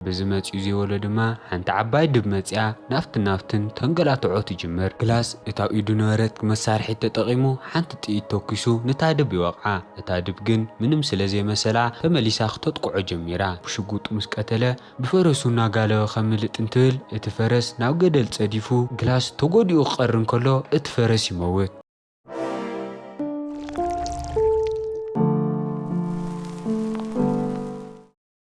ብዚ መጺኡ ዘይበሎ ድማ ሓንቲ ዓባይ ድብ መጺኣ ናፍትን ናፍትን ተንገላትዖ ትጅምር። ግላስ እታ ኣብ ኢዱ ነበረት መሳርሒት ተጠቒሙ ሓንቲ ጥይት ተኩሱ ነታ ድብ ይወቕዓ። እታ ድብ ግን ምንም ስለ ዘይመሰላ ተመሊሳ ክተጥቅዖ ጀሚራ። ብሽጉጡ ምስ ቀተለ ብፈረሱ እናጋለበ ከምልጥ እንትብል እቲ ፈረስ ናብ ገደል ጸዲፉ ግላስ ተጎዲኡ ክቐር እንከሎ እቲ ፈረስ ይመውት።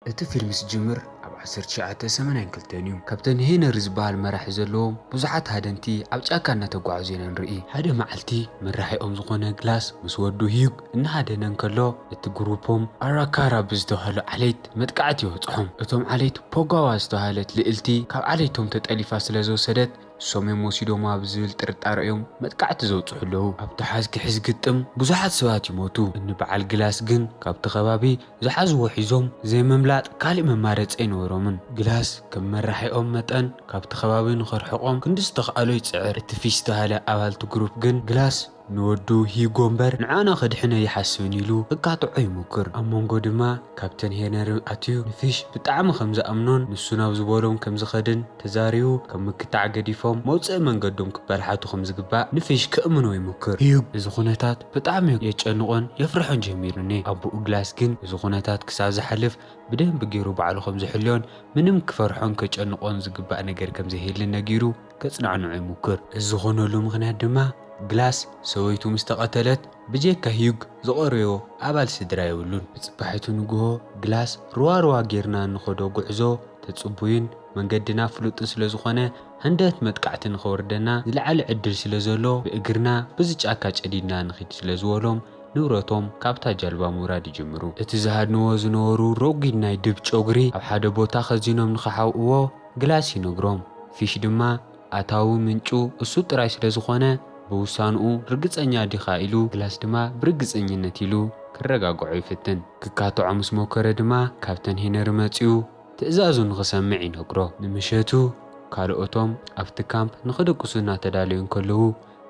እቲ ፊልም ዝጅምር ኣብ ዓሰርተ ትሽዓተ ሰማንያን ክልተን እዩ። ካብተን ሄነሪ ዝበሃል መራሒ ዘለዎም ብዙሓት ሃደንቲ ኣብ ጫካ እናተጓዓዙ ኢና ንርኢ። ሓደ መዓልቲ መራሒኦም ዝኾነ ግላስ ምስ ወዱ ሂዩግ እናሃደነ እንከሎ እቲ ግሩፖም ኣራካራ ብዝተባህሉ ዓሌት መጥቃዕቲ ይበጽሖም። እቶም ዓሌት ፖጋዋ ዝተባህለት ልእልቲ ካብ ዓሌቶም ተጠሊፋ ስለ ዝወሰደት ንሶም እዮም ወሲዶማ ብዝብል ጥርጣረ እዮም መጥቃዕቲ ዘውጽሑ ኣለዉ። ኣብቲ ሓዝኪ ሕዝ ግጥም ብዙሓት ሰባት ይሞቱ። እኒ በዓል ግላስ ግን ካብቲ ከባቢ ዝሓዝዎ ሒዞም ዘይምምላጥ ካሊእ መማረፂ ኣይነበሮምን። ግላስ ከም መራሒኦም መጠን ካብቲ ከባቢ ንኸርሕቖም ክንዲ ዝተኽኣሎ ይፅዕር። እቲ ፊሽ ዝተባህለ ኣባልቲ ግሩፕ ግን ግላስ ንወዱ ሂጎ እምበር ንዓና ከድሕነ ይሓስብን ኢሉ ክካትዖ ይሞክር። ኣብ መንጎ ድማ ካፕተን ሄነሪ ኣትዩ ንፊሽ ብጣዕሚ ከም ዝኣምኖን ንሱ ናብ ዝበሎም ከም ዝኸድን ተዛሪቡ ከም ምክታዕ ገዲፎም መውፅኢ መንገዶም ክበላሓቱ ከም ዝግባእ ንፊሽ ክእምኖ ይሞክር። ሂዩግ እዚ ኩነታት ብጣዕሚ የጨንቖን የፍርሖን ጀሚሩኒ። ኣቦኡ ግላስ ግን እዚ ኩነታት ክሳብ ዝሓልፍ ብደንቢ ገይሩ ባዕሉ ከም ዝሕልዮን ምንም ክፈርሖን ከጨንቖን ዝግባእ ነገር ከም ዘይህልን ነጊሩ ከጽናዕንዖ ይሙክር። እዚ ዝኾነሉ ምኽንያት ድማ ግላስ ሰበይቱ ምስ ተቐተለት ብጀካ ሂዩግ ዝቐረዮ ኣባል ስድራ የብሉን። ብጽባሒቱ ንግሆ ግላስ ሩዋ ሩዋ ጌርና እንኸዶ ጉዕዞ ተጽቡይን መንገድና ፍሉጥን ስለ ዝኾነ ህንደት መጥቃዕቲ ንኸወርደና ዝለዓለ ዕድል ስለ ዘሎ ብእግርና ብዚ ጫካ ጨዲድና ንኺድ ስለ ዝበሎም ንብረቶም ካብታ ጃልባ ምውራድ ይጅምሩ። እቲ ዝሃድንዎ ዝነበሩ ረጒድ ናይ ድብ ጨጉሪ ኣብ ሓደ ቦታ ኸዚኖም ንኸሓብእዎ ግላስ ይነግሮም። ፊሽ ድማ ኣታዊ ምንጩ እሱ ጥራይ ስለ ዝኾነ ብውሳንኡ ርግጸኛ ዲኻ ኢሉ ግላስ ድማ ብርግጸኝነት ኢሉ ክረጋግዖ ይፍትን። ክካትዖ ምስ ሞከረ ድማ ካፕተን ሄነሪ መጺኡ ትእዛዙ ንኽሰምዕ ይነግሮ። ንምሸቱ ካልኦቶም ኣብቲ ካምፕ ንኽድቅሱ እናተዳለዩ እንከለዉ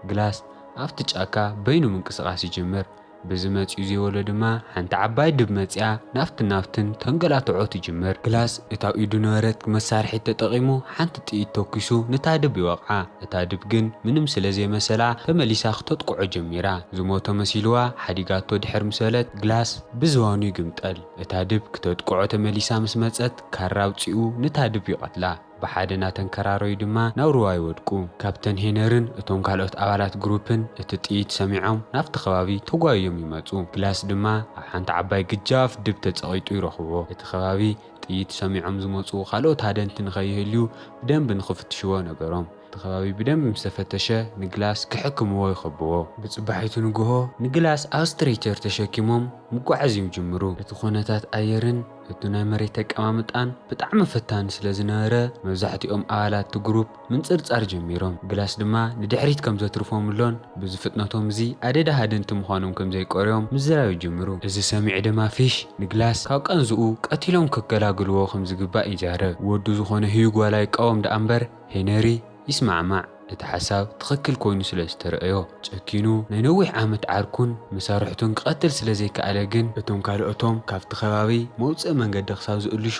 ግላስ ኣብቲ ጫካ በይኑ ምንቅስቓስ ይጅምር። ብዚ መጺኡ ዘይበሎ ድማ ሓንቲ ዓባይ ድብ መጺኣ ናፍትን ናፍትን ተንገላትዖ ትጅምር። ግላስ እታ ኣብ ኢዱ ነበረት መሳርሒት ተጠቒሙ ሓንቲ ጥይት ተኩሱ ነታ ድብ ይወቕዓ። እታ ድብ ግን ምንም ስለ ዘይመሰላ ተመሊሳ ክተጥቅዖ ጀሚራ። ዝሞተ መሲልዋ ሓዲጋቶ ድሕር ምስ በለት ግላስ ብዝባኑ ይግምጠል። እታ ድብ ክተጥቅዖ ተመሊሳ ምስ መጸት ካራ ኣውጺኡ ነታ ድብ ይቐትላ። ብሓደ እናተንከራረዩ ድማ ናብ ሩባ ይወድቁ። ካፕተን ሄነርን እቶም ካልኦት ኣባላት ግሩፕን እቲ ጥይት ሰሚዖም ናብቲ ከባቢ ተጓይዮም ይመጹ። ግላስ ድማ ኣብ ሓንቲ ዓባይ ግጃፍ ድብ ተጸቒጡ ይረኽቦ። እቲ ከባቢ ጥይት ሰሚዖም ዝመጹ ካልኦት ሃደንቲ ንኸይህልዩ ብደንቢ ንኽፍትሽዎ ነገሮም። እቲ ከባቢ ብደንቢ ምስ ተፈተሸ ንግላስ ክሕክምዎ ይኸብዎ። ብጽባሒቱ ንግሆ ንግላስ ኣብ ስትሬቸር ተሸኪሞም ምጓዓዝ ይጅምሩ። እቲ ኩነታት ኣየርን እቲ ናይ መሬት ኣቀማምጣን ብጣዕሚ ፈታኒ ስለ ዝነበረ መብዛሕትኦም ኣባላት እቲ ግሩፕ ምንጽርጻር ጀሚሮም። ግላስ ድማ ንድሕሪት ከም ዘትርፎምሎን ብዚ ፍጥነቶም እዚ ኣደዳ ሃደንቲ ምዃኖም ከም ዘይቀርዮም ምዝራብ ይጅምሩ። እዚ ሰሚዑ ድማ ፊሽ ንግላስ ካብ ቃንዝኡ ቀቲሎም ከገላግልዎ ከም ዝግባእ ይዛረብ። ወዱ ዝኾነ ሂዩግ ዋላ ይቃወም ደኣ እምበር ሄነሪ ይስማዕማዕ። እቲ ሓሳብ ትኽክል ኮይኑ ስለ ዝተረኣዮ፣ ጨኪኑ ናይ ነዊሕ ዓመት ዓርኩን መሳርሕቱን ክቐትል ስለ ዘይከኣለ ግን፣ እቶም ካልኦቶም ካብቲ ከባቢ መውጽኢ መንገዲ ክሳብ ዝእልሹ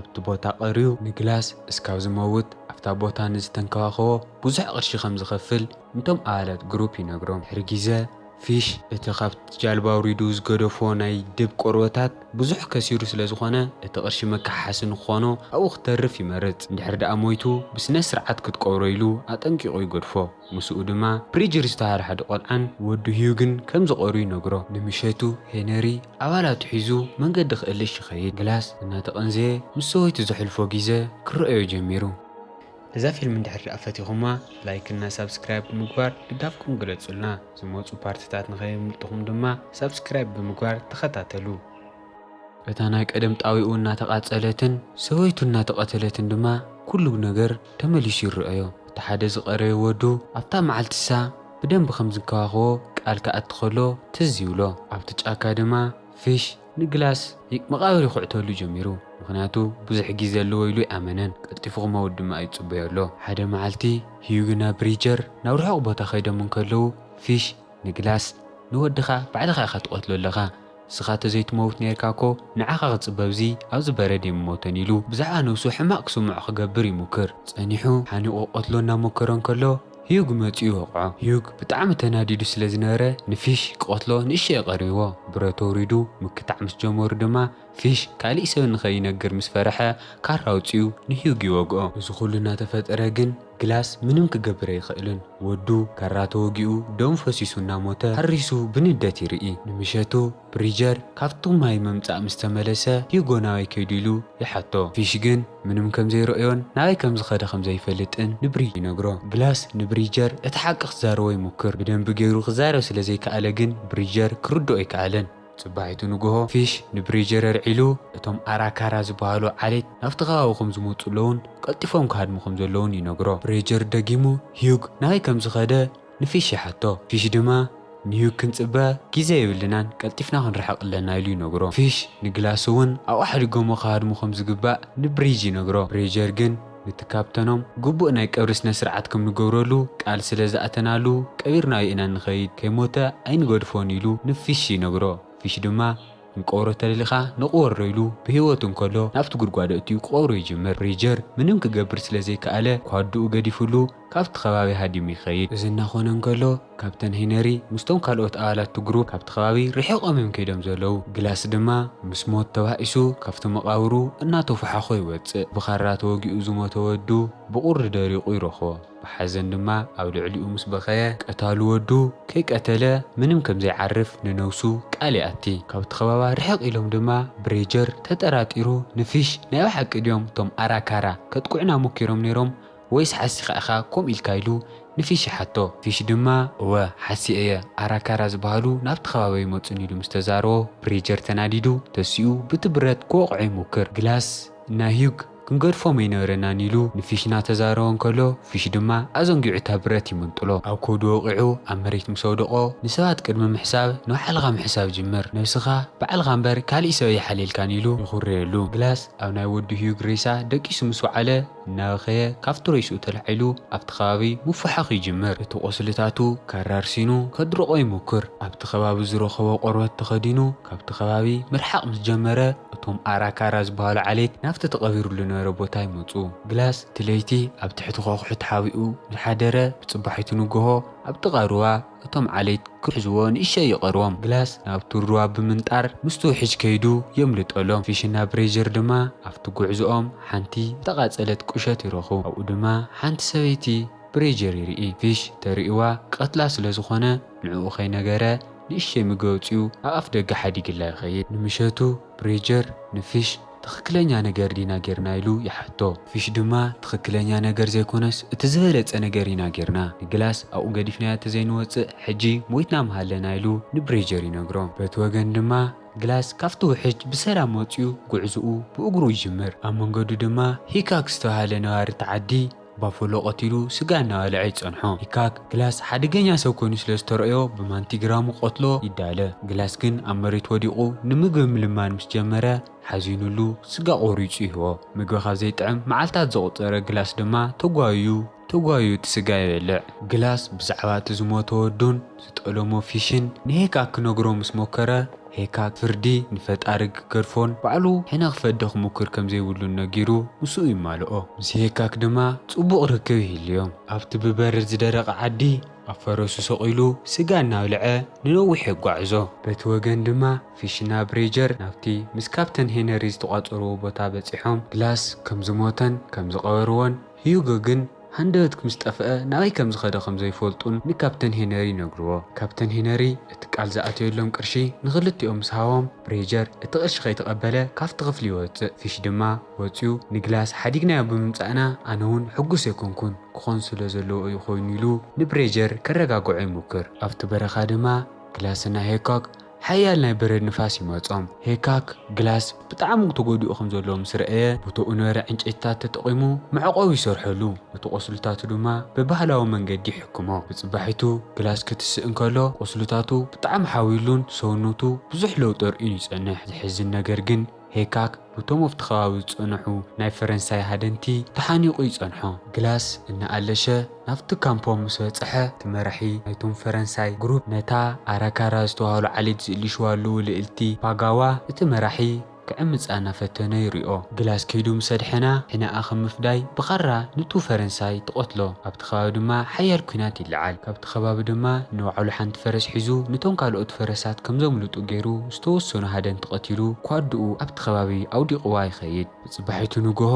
ኣብቲ ቦታ ቀርዩ ንግላስ እስካብ ዝመውት ኣብታ ቦታ ንዝተንከባኸቦ ብዙሕ ቅርሺ ከም ዝኸፍል ነቶም ኣባላት ግሩፕ ይነግሮም። ድሕሪ ግዜ ፊሽ እቲ ካብቲ ጃልባ ኣውሪዱ ዝገደፎ ናይ ድብ ቆርበታት ብዙሕ ከሲሩ ስለ ዝኾነ፣ እቲ ቅርሺ መከሓሓሲ ንክኾኖ ኣብኡ ክተርፍ ይመርጽ። እንድሕር ደኣ ሞይቱ ብስነ ስርዓት ክትቀብሮ ኢሉ ኣጠንቂቑ ይገድፎ። ምስኡ ድማ ብሪጅር ዝተባህለ ሓደ ቆልዓን ወዱ ሂዩግን ከም ዝቐሩ ይነግሮ። ንምሸቱ ሄነሪ ኣባላቱ ሒዙ መንገዲ ክእልሽ ይኸይድ። ግላስ እናተቐንዘየ ምስ ሰበይቱ ዘሕልፎ ግዜ ክረኣዮ ጀሚሩ። እዛ ፊልም እንድሕር ደኣ ፈቲኹማ ላይክ እና ሳብስክራይብ ብምግባር ድጋፍኩም ግለጹልና። ዝመጹ ፓርትታት ንኸየምልጥኹም ድማ ሳብስክራይብ ብምግባር ተኸታተሉ። እታ ናይ ቀደም ጣቢኡ እናተቓጸለትን ሰበይቱ እናተቐተለትን ድማ ኩሉ ነገር ተመሊሱ ይረኣዮ። እቲ ሓደ ዝቐረየ ወዱ ኣብታ መዓልቲሳ ብደንቢ ከም ዝንከባኸቦ ቃል ክኣቲ ከሎ ትዝ ይብሎ። ኣብቲ ጫካ ድማ ፊሽ ንግላስ ይ- መቓብር ይኹዕተሉ ጀሚሩ። ምኽንያቱ ብዙሕ ግዜ ኣለዎ ኢሉ ኣይኣመነን። ቀልጢፉ ክመውት ድማ ይጽበዮ ኣሎ። ሓደ መዓልቲ ሂዩግ እና ብሪጀር ናብ ርሑቕ ቦታ ከይዶም እንከለዉ ፊሽ ንግላስ ንወድኻ ባዕልኻ ኢኻ ትቐትሎ ኣለኻ። ንስኻ ተዘይትመውት ነርካ እኮ፣ ንዓኻ ክጽበብዚ ኣብዚ በረድ የምሞተን ኢሉ ብዛዕባ ነብሱ ሕማቕ ክስምዖ ክገብር ይሙክር። ጸኒሑ ሓኒቑ ክቐትሎ እናሞከረ እንከሎ፣ ሂዩግ መጺኡ ይወቕዖ። ሂዩግ ብጣዕሚ ተናዲዱ ስለ ዝነበረ፣ ንፊሽ ክቐትሎ ንእሽቶ የቐርብዎ። ብረት ኣውሪዱ ምክታዕ ምስ ጀመሩ ድማ፣ ፊሽ ካሊእ ሰብ ንኸይነግር ምስ ፈረሐ፣ ካራ ኣውጺኡ ንሂዩግ ይወግኦ። እዚ ኩሉ እናተፈጠረ ግን፣ ግላስ ምንም ክገብር ኣይኽእልን። ወዱ ካራ ተወጊኡ ደሙ ፈሲሱ እናሞተ፣ ሓሪሱ ብንደት ይርኢ። ንምሸቱ ብሪጀር ካብቲ ማይ ምምጻእ ምስ ተመለሰ፣ ሂዩጎ ናበይ ከይዱ ኢሉ ይሓቶ። ፊሽ ግን ምንም ከም ዘይረእዮን ናበይ ከም ዝኸደ ከም ዘይፈልጥን ንብሪጅ ይነግሮ። ግላስ ንብሪጀር እቲ ሓቂ ክዛረቦ ይሙክር። ብደንቢ ገይሩ ክዛረብ ስለ ዘይከኣለ ግን ብሪጀር ክርድኦ ኣይከኣለን። ጽባሒቱ ንግሆ ፊሽ ንብሪጀር ኣልዒሉ እቶም ኣራካራ ዝበሃሉ ዓሌት ናብቲ ከባቢ ከም ዝመጹ ኣለውን ቀልጢፎም ክሃድሙ ከም ዘለውን ይነግሮ። ብሪጀር ደጊሙ ሂዩግ ናበይ ከም ዝኸደ ንፊሽ ይሓቶ። ፊሽ ድማ ንሂዩግ ክንጽበ ግዜ የብልናን፣ ቀልጢፍና ክንርሕቕ ኣለና ኢሉ ይነግሮ። ፊሽ ንግላስ እውን ኣብኡ ሓዲጎሞ ክሃድሙ ከም ዝግባእ ንብሪጅ ይነግሮ። ብሪጀር ግን ነቲ ካፕተኖም ግቡእ ናይ ቀብሪ ስነ ስርዓት ከም ንገብረሉ ቃል ስለ ዝኣተናሉ፣ ቀቢርናዮ ኢና ንኸይድ፣ ከይሞተ ኣይንገድፎን ኢሉ ንፊሽ ይነግሮ። ፊሽ ድማ ክንቀብሮ ተደሊኻ ንቕበሮ ኢሉ ብህይወቱ እንከሎ ናብቲ ጉድጓድ ኣእትዩ ክቐብሮ ይጅምር። ብሪጀር ምንም ክገብር ስለ ዘይከኣለ ኳድኡ ገዲፉሉ ካብቲ ከባቢ ሃዲሙ ይኸይድ። እዚ እናኾነ እንከሎ ካፕተን ሄነሪ ምስቶም ካልኦት ኣባላት እቲ ግሩፕ ካብቲ ከባቢ ርሒቖም እዮም ከይዶም ዘለዉ። ግላስ ድማ ምስ ሞት ተባኢሱ ካብቲ መቓብሩ እናተፈሓኾ ይወጽእ። ብኻራ ተወጊኡ ዝሞተ ወዱ ብቑሪ ደሪቑ ይረኽቦ። ብሓዘን ድማ ኣብ ልዕሊኡ ምስ በኸየ፣ ቀታሉ ወዱ ከይቀተለ ምንም ከም ዘይዓርፍ ንነብሱ ቃል ይኣቲ። ካብቲ ከባባ ርሕቕ ኢሎም ድማ ብሬጀር ተጠራጢሩ ንፊሽ ናይ ብሓቂ ድዮም እቶም ኣራካራ ከጥቅዑና ሞኪሮም ነይሮም ወይስ ሓሲኻ ኢኻ ከምኡ ኢልካ ኢሉ ንፊሽ ይሓቶ። ፊሽ ድማ እወ ሓሲየ እየ፣ ኣራካራ ዝበሃሉ ናብቲ ከባቢ ኣይመጹን ኢሉ ምስ ተዛረቦ ብሬጀር ተናዲዱ ተሲኡ ብቲ ብረት ክወቕዖ ይሞክር። ግላስ እና ሂዩግ ክንገድፎም ኣይነበረናን ኢሉ ንፊሽ እናተዛረቦ እንከሎ ፊሽ ድማ ኣዘንጊዑ እታ ብረት ይምንጥሎ። ኣብ ከብዱ ወቒዑ ኣብ መሬት ምስ ኣውደቖ ንሰባት ቅድሚ ምሕሳብ ንባዕልኻ ምሕሳብ ጅምር። ነብስኻ ባዕልኻ እምበር ካሊእ ሰብ ኣይሓልየልካን ኢሉ ይኹርየሉ። ግላስ ኣብ ናይ ወዱ ሂዩግ ሬሳ ደቂሱ ምስ ወዓለ እናበኸየ ካብቲ ሬስኡ ተላዒሉ ኣብቲ ከባቢ ምፍሓኽ ይጅምር። እቲ ቁስልታቱ ካራ ኣርሲኑ ከድርቖ ይሞክር። ኣብቲ ከባቢ ዝረኸቦ ቆርበት ተኸዲኑ ካብቲ ከባቢ ምርሓቕ ምስ ጀመረ እቶም ኣራካራ ዝበሃሉ ዓሌት ናብቲ ተቐቢሩሉ ዝነበረ ቦታ ይመጹ። ግላስ እቲ ለይቲ ኣብ ትሕቲ ኳኹሒ ተሓቢኡ ምስ ሓደረ ብጽባሒቱ ንግሆ ኣብ ጥቓ ሩባ እቶም ዓሌት ክሕዝዎ ንእሽተይ ይቐርቦም። ግላስ ናብቲ ሩባ ብምንጣር ምስቲ ውሕጅ ከይዱ የምልጠሎም። ፊሽና ብሬጀር ድማ ኣብቲ ጉዕዞኦም ሓንቲ ዝተቓጸለት ቁሸት ይረኽቡ። ኣብኡ ድማ ሓንቲ ሰበይቲ ብሬጀር ይርኢ። ፊሽ ተርእይዋ ቀትላ ስለ ዝኾነ ንዕኡ ከይነገረ ንእሽተይ ምግቢ ኣውጺኡ ኣብ ኣፍ ደገ ሓዲግላ ይኸይድ። ንምሸቱ ብሬጀር ንፊሽ ትኽክለኛ ነገር ዲና ጌርና ኢሉ ይሓቶ። ፊሽ ድማ ትኽክለኛ ነገር ዘይኮነስ እቲ ዝበለጸ ነገር ኢና ጌርና። ንግላስ ኣብኡ ገዲፍናዮ ተዘይንወጽእ ሕጂ ሞይትና ምሃለና ኢሉ ንብሬጀር ይነግሮ። በቲ ወገን ድማ ግላስ ካብቲ ውሕጅ ብሰላም ወጺኡ ጉዕዝኡ ብእግሩ ይጅምር። ኣብ መንገዱ ድማ ሂካክ ዝተባሃለ ነባሪ እቲ ዓዲ ባፎሎ ቀቲሉ ስጋ እናበልዐ ይጸንሖ። ሂካክ ግላስ ሓደገኛ ሰብ ኮይኑ ስለ ዝተረእዮ ብማንቲግራሙ ክቐትሎ ይዳለ። ግላስ ግን ኣብ መሬት ወዲቑ ንምግቢ ምልማን ምስ ጀመረ ሓዚኑሉ ስጋ ቆሪጹ ይህቦ። ምግቢ ካብ ዘይጥዕም መዓልታት ዘቑጸረ ግላስ ድማ ተጓዩ ተጓዩ እቲ ስጋ ይበልዕ። ግላስ ብዛዕባ እቲ ዝሞተ ወዱን ዝጠለሞ ፊሽን ንሄካክ ክነግሮ ምስ ሞከረ ሄካክ ፍርዲ ንፈጣሪ ክገድፎን ባዕሉ ሕነ ክፈዲ ክሙክር ከም ዘይብሉን ነጊሩ ምስኡ ይማልኦ። ምስ ሄካክ ድማ ጽቡቕ ርክብ ይህልዮም። ኣብቲ ብበረድ ዝደረቐ ዓዲ ኣብ ፈረሱ ሰቒሉ ስጋ እናብልዐ ንነዊሕ የጓዕዞ። በቲ ወገን ድማ ፊሽና ብሬጀር ናብቲ ምስ ካፕተን ሄነሪ ዝተቋጸርዎ ቦታ በጺሖም ግላስ ከም ዝሞተን ከም ዝቐበርዎን ሂዩጎ ግን ሃንደበት ምስ ጠፍአ ናበይ ከም ዝኸደ ከም ዘይፈልጡን ንካፕተን ሄነሪ ይነግርዎ። ካፕተን ሄነሪ እቲ ቃል ዝኣተየሎም ቅርሺ ንኽልቲኦም ምስ ሃቦም ብሬጀር እቲ ቅርሺ ከይተቐበለ ካብቲ ክፍሊ ይወጽእ። ፊሽ ድማ ወጺኡ ንግላስ ሓዲግናዮ ብምምጻእና ኣነ እውን ሕጉስ ኣይኮንኩን ክኾን ስለ ዘለዎ እዩ ኮይኑ ኢሉ ንብሬጀር ከረጋግዖ ይሙክር። ኣብቲ በረኻ ድማ ግላስና ሄኮክ ሓያል ናይ በረድ ንፋስ ይመጾም። ሄካክ ግላስ ብጣዕሚ ተጎዲኡ ከም ዘሎ ምስ ረኣየ፣ ቦታኡ ነበረ ዕንጨይትታት ተጠቒሙ መዕቆቢ ይሰርሐሉ። እቲ ቆስልታቱ ድማ ብባህላዊ መንገዲ ይሕክሞ። ብጽባሒቱ ግላስ ክትስእ እንከሎ ቆስልታቱ ብጣዕሚ ሓዊሉን ሰውነቱ ብዙሕ ለውጢ ኣርእዩን ይጸንሕ። ዝሕዝን ነገር ግን ሄካክ እቶም ኣብቲ ከባቢ ዝጸንሑ ናይ ፈረንሳይ ሃደንቲ ተሓኒቑ ይጸንሖ። ግላስ እናኣለሸ ናብቲ ካምፖም ምስ በጽሐ፣ እቲ መራሒ ናይቶም ፈረንሳይ ግሩፕ ነታ ኣራካራ ዝተባህሉ ዓሌት ዝእልሽዋ ኣለዉ ልእልቲ ፓጋዋ፣ እቲ መራሒ ክዕምጻ እናፈተነ ይሪኦ። ግላስ ከይዱ ምስ ኣድሐና፣ ሕነኣ ከም ምፍዳይ ብኻራ ንቱ ፈረንሳይ ትቐትሎ። ኣብቲ ከባቢ ድማ ሓያል ኲናት ይለዓል። ካብቲ ከባቢ ድማ ንባዕሉ ሓንቲ ፈረስ ሒዙ፣ ንቶም ካልኦት ፈረሳት ከም ዘምልጡ ገይሩ፣ ዝተወሰኑ ሃደንቲ ቀቲሉ፣ ኳድኡ ኣብቲ ከባቢ ኣውዲቕዋ ይኸይድ። ብጽባሒቱ ንግሆ፣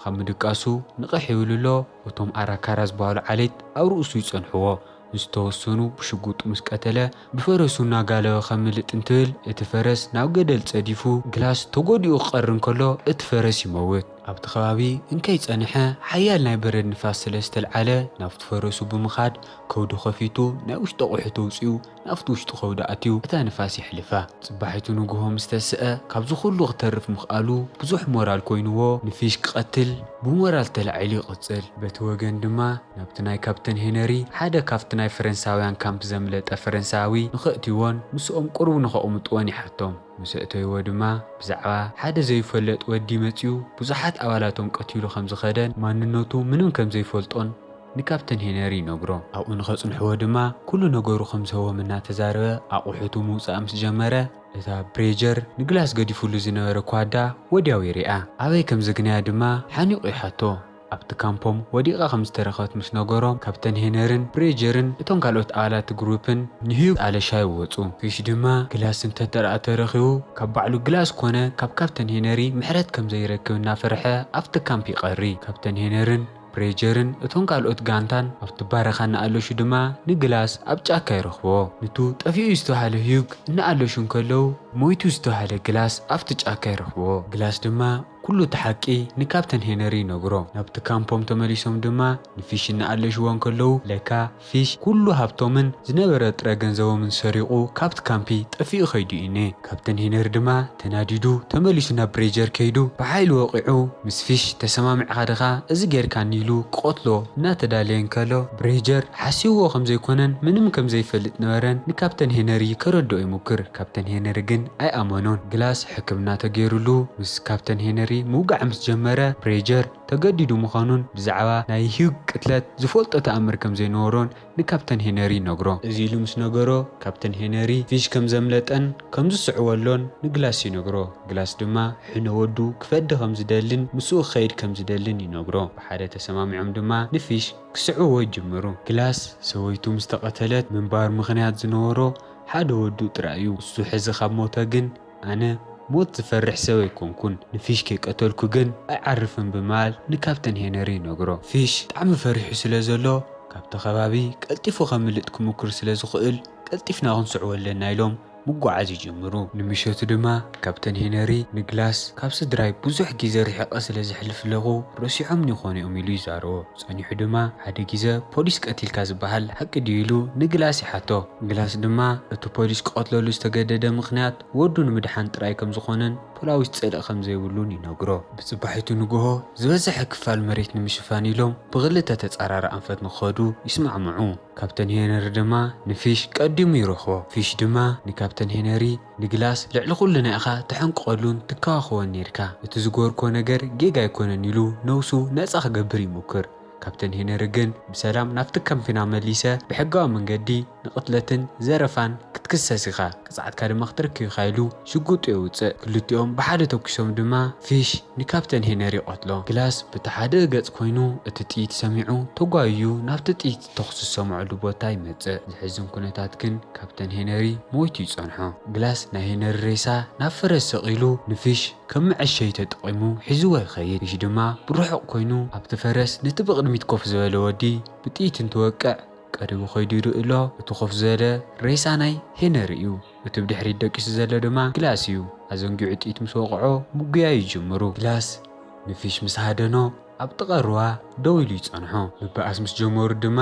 ካብ ምድቃሱ ንቕሕ ይብል ኣሎ፣ እቶም ኣራካራ ዝበሃሉ ዓሌት ኣብ ርእሱ ይጸንሕዎ። ዝተወሰኑ ብሽጉጡ ምስ ቀተለ፣ ብፈረሱ እናጋለበ ከምልጥ እንትብል፣ እቲ ፈረስ ናብ ገደል ጸዲፉ፣ ግላስ ተጎዲኡ ክቐር እንከሎ፣ እቲ ፈረስ ይመውት። ኣብቲ ከባቢ እንከይጸንሐ፣ ሓያል ናይ በረድ ንፋስ ስለ ዝተልዓለ፣ ናብቲ ፈረሱ ብምኻድ፣ ከብዱ ከፊቱ፣ ናይ ውሽጢ ኣቑሑ ተውጺኡ፣ ናብቲ ውሽጢ ከብዱ ኣትዩ፣ እታ ንፋስ የሕልፋ። ጽባሒቱ ንግሆ ምስ ተስአ፣ ካብዚ ኩሉ ክተርፍ ምኽኣሉ ብዙሕ ሞራል ኮይንዎ፣ ንፊሽ ክቐትል ብሞራል ተላዒሉ ይቕጽል። በቲ ወገን ድማ፣ ናብቲ ናይ ካፕተን ሄነሪ ሓደ ካብቲ ናይ ፈረንሳውያን ካምፕ ዘምለጠ ፈረንሳዊ ንኸእትይዎን ምስኦም ቁሩብ ንኸቕምጥዎን ይሓቶም። ምስ ኣእተይዎ ድማ ብዛዕባ ሓደ ዘይፈለጥ ወዲ መጺኡ ብዙሓት ኣባላቶም ቀቲሉ ከም ዝኸደን ማንነቱ ምንም ከም ዘይፈልጦን ንካፕተን ሄነሪ ይነግሮ። ኣብኡ ንኸጽንሕዎ ድማ ኩሉ ነገሩ ከም ዝህቦም እናተዛረበ ኣቑሑቱ ምውጻእ ምስ ጀመረ፣ እታ ብሬጀር ንግላስ ገዲፉሉ ዝነበረ ኳዳ ወዲያው ይሪኣ። ኣበይ ከም ዘግነያ ድማ ሓኒቑ ይሓቶ። ኣብቲ ካምፖም ወዲቓ ከም ዝተረኸበት ምስ ነገሮም፣ ካፕተን ሄነርን ብሬጀርን እቶም ካልኦት ኣባላት ግሩፕን ንህዩ ኣለሻ ይወጹ። ፊሽ ድማ ግላስ እንተ ደኣ ተረኺቡ፣ ካብ ባዕሉ ግላስ ኮነ ካብ ካፕተን ሄነሪ ምሕረት ከም ዘይረክብ እናፈርሐ ኣብቲ ካምፕ ይቐሪ። ካፕተን ሄነርን ብሬጀርን እቶም ካልኦት ጋንታን ኣብቲ ባረኻ እናኣለሹ ድማ ንግላስ ኣብ ጫካ ይረኽብዎ። ንቱ ጠፊኡ ዝተባሃለ ህዩግ እናኣለሹ እንከለዉ፣ ሞይቱ ዝተባሃለ ግላስ ኣብቲ ጫካ ይረኽብዎ። ግላስ ድማ ኩሉ እቲ ሓቂ ንካፕተን ሄነሪ ይነግሮ። ናብቲ ካምፖም ተመሊሶም ድማ ንፊሽ እናኣለሽዎ እንከለዉ፣ ለካ ፊሽ ኩሉ ሃብቶምን ዝነበረ ጥረ ገንዘቦምን ሰሪቑ ካብቲ ካምፒ ጠፊኡ ከይዱ እዩ። ካፕተን ሄነሪ ድማ ተናዲዱ ተመሊሱ ናብ ብሬጀር ከይዱ ብሓይሊ ወቒዑ፣ ምስ ፊሽ ተሰማሚዕኻ ድኻ እዚ ጌርካኒ ኢሉ ክቐትሎ እናተዳለየ እንከሎ፣ ብሬጀር ሓሲብዎ ከም ዘይኮነን ምንም ከም ዘይፈልጥ ነበረን ንካፕተን ሄነሪ ከረድኦ ይሙክር። ካፕተን ሄነሪ ግን ኣይኣመኖን። ግላስ ሕክምና ተገይሩሉ ምስ ካፕተን ሄነሪ ምውጋዕ ምስ ጀመረ፣ ብሬጀር ተገዲዱ ምዃኑን ብዛዕባ ናይ ሂዩግ ቅትለት ዝፈልጦ ተኣምር ከም ዘይነበሮን ንካፕተን ሄነሪ ይነግሮ። እዚ ኢሉ ምስ ነገሮ፣ ካፕተን ሄነሪ ፊሽ ከም ዘምለጠን ከም ዝስዕወሎን ንግላስ ይነግሮ። ግላስ ድማ ሕነ ወዱ ክፈዲ ከም ዝደልን ምስኡ ክኸይድ ከም ዝደልን ይነግሮ። ብሓደ ተሰማሚዖም ድማ ንፊሽ ክስዕዎ ይጅምሩ። ግላስ ሰበይቱ ምስ ተቐተለት ምንባር ምኽንያት ዝነበሮ ሓደ ወዱ ጥራይ እዩ። እሱ ሕዚ ካብ ሞተ ግን ኣነ ሞት ዝፈርሕ ሰብ ኣይኮንኩን። ንፊሽ ከይቀተልኩ ግን ኣይዓርፍን ብምባል ንካፕተን ሄነሪ ይነግሮ። ፊሽ ብጣዕሚ ፈሪሑ ስለ ዘሎ ካብቲ ከባቢ ቀልጢፉ ከምልጥ ክምኩር ስለ ዝኽእል ቀልጢፍና ክንስዕቦ ኣለና ኢሎም ምጓዓዝ ይጅምሩ። ንምሸቱ ድማ ካፕተን ሄነሪ ንግላስ ካብ ስድራይ ብዙሕ ግዜ ርሒቐ ስለ ዘሕልፍ ኣለኹ ረሲዖምኒ ይኾኑ እዮም ኢሉ ይዛረቦ። ጸኒሑ ድማ ሓደ ግዜ ፖሊስ ቀቲልካ ዝበሃል ሓቂ ድዩ ኢሉ ንግላስ ይሓቶ። ግላስ ድማ እቲ ፖሊስ ክቐትለሉ ዝተገደደ ምኽንያት ወዱ ንምድሓን ጥራይ ከም ዝኾነን ፖላዊስ ጸልኢ ከም ዘይብሉን ይነግሮ። ብጽባሒቱ ንግሆ ዝበዝሐ ክፋል መሬት ንምሽፋን ኢሎም ብኽልተ ተጻራሪ ኣንፈት ንኽኸዱ ይስማዕምዑ። ካፕተን ሄነሪ ድማ ንፊሽ ቀዲሙ ይረኽቦ። ፊሽ ድማ ንካፕተን ሄነሪ ንግላስ ልዕሊ ኩሉ ንዓኻ ትሕንቅቐሉን ትከዋኸቦን ኔርካ። እቲ ዝገበርክዎ ነገር ጌጋ ኣይኮነን ኢሉ ነብሱ ነጻ ክገብር ይሙክር። ካፕተን ሄነሪ ግን ብሰላም ናብቲ ካምፕና መሊሰ ብሕጋዊ መንገዲ ንቕትለትን ዘረፋን ክትክሰስ ኢኻ፣ ቅጽዓትካ ድማ ክትረክብ ኢኻ ኢሉ ሽጉጡ የውጽእ። ክልቲኦም ብሓደ ተኩሶም ድማ ፊሽ ንካፕተን ሄነሪ ይቐትሎ። ግላስ ብቲ ሓደ ገጽ ኮይኑ እቲ ጥይት ሰሚዑ ተጓይዩ ናብቲ ጥይት ተኹሲ ዝሰምዐሉ ቦታ ይመጽእ። ዘሕዝን ኩነታት ግን ካፕተን ሄነሪ ሞይቱ ይጸንሖ። ግላስ ናይ ሄነሪ ሬሳ ናብ ፈረስ ሰቒሉ ንፊሽ ከም መዐሸይ ተጠቒሙ ሒዝዎ ይኸይድ። ፊሽ ድማ ብርሑቕ ኮይኑ ኣብቲ ፈረስ ነቲ ብቕድሚት ኮፍ ዝበለ ወዲ ብጥይት እንትወቅዕ ቀሪቡ ከይዱ ይርኢ ኣሎ። እቲ ኮፍ ዝበለ ሬሳ ናይ ሄነሪ እዩ። እቲ ብድሕሪት ደቂሱ ዘሎ ድማ ግላስ እዩ። ኣዘንጊዑ ጥይት ምስ ወቕዖ ምጉያይ ይጅምሩ። ግላስ ንፊሽ ምስ ሃደኖ ኣብ ጥቓ ሩባ ደው ኢሉ ይጸንሖ። ምብኣስ ምስ ጀመሩ ድማ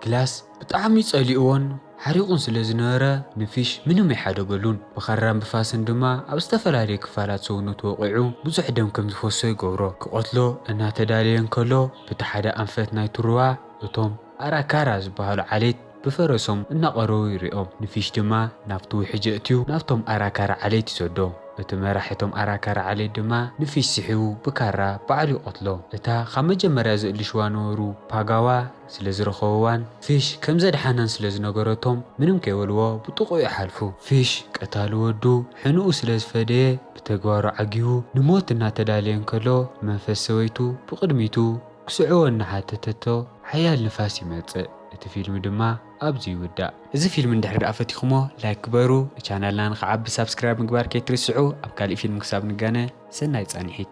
ግላስ ብጣዕሚ ጸሊእዎን ሓሪቑን ስለ ዝነበረ ንፊሽ ምንም ኣይሓደገሉን። ብኻራን ብፋስን ድማ ኣብ ዝተፈላለየ ክፋላት ሰውነቱ ወቒዑ ብዙሕ ደም ከም ዝፈሶ ይገብሮ። ክቐትሎ እናተዳለየ እንከሎ በቲ ሓደ ኣንፈት ናይቲ ሩባ እቶም ኣራካራ ዝበሃሉ ዓሌት ብፈረሶም እናቐረቡ ይሪኦም። ንፊሽ ድማ ናብቲ ውሕጅ ኣእትዩ ናብቶም ኣራካራ ዓሌት ይሰዶ። እቲ መራሒ እቶም ኣራካራ ዓሌት ድማ ንፊሽ ስሒቡ ብካራ ባዕሉ ይቐትሎ። እታ ካብ መጀመርያ ዝእልሽዋ ነበሩ ፓጋዋ ስለ ዝረኸብዋን ፊሽ ከም ዘድሓናን ስለ ዝነገረቶም ምንም ከይበልዎ ብጥቕኡ ይሓልፉ። ፊሽ ቀታሊ ወዱ ሕንኡ ስለ ዝፈደየ ብተግባሩ ዓጊቡ ንሞት እናተዳለየ እንከሎ መንፈስ ሰበይቱ ብቕድሚቱ ክስዕቦ እናሓተተቶ ሓያል ንፋስ ይመጽእ። እቲ ፊልም ድማ ኣብዚ ይውዳእ። እዚ ፊልም እንድሕር ደኣ ፈቲኹሞ ላይክ ግበሩ፣ ቻናልና ንኽዓቢ ሳብስክራይብ ምግባር ከይትርስዑ። ኣብ ካሊእ ፊልም ክሳብ ንገነ ሰናይ ጻንሒት።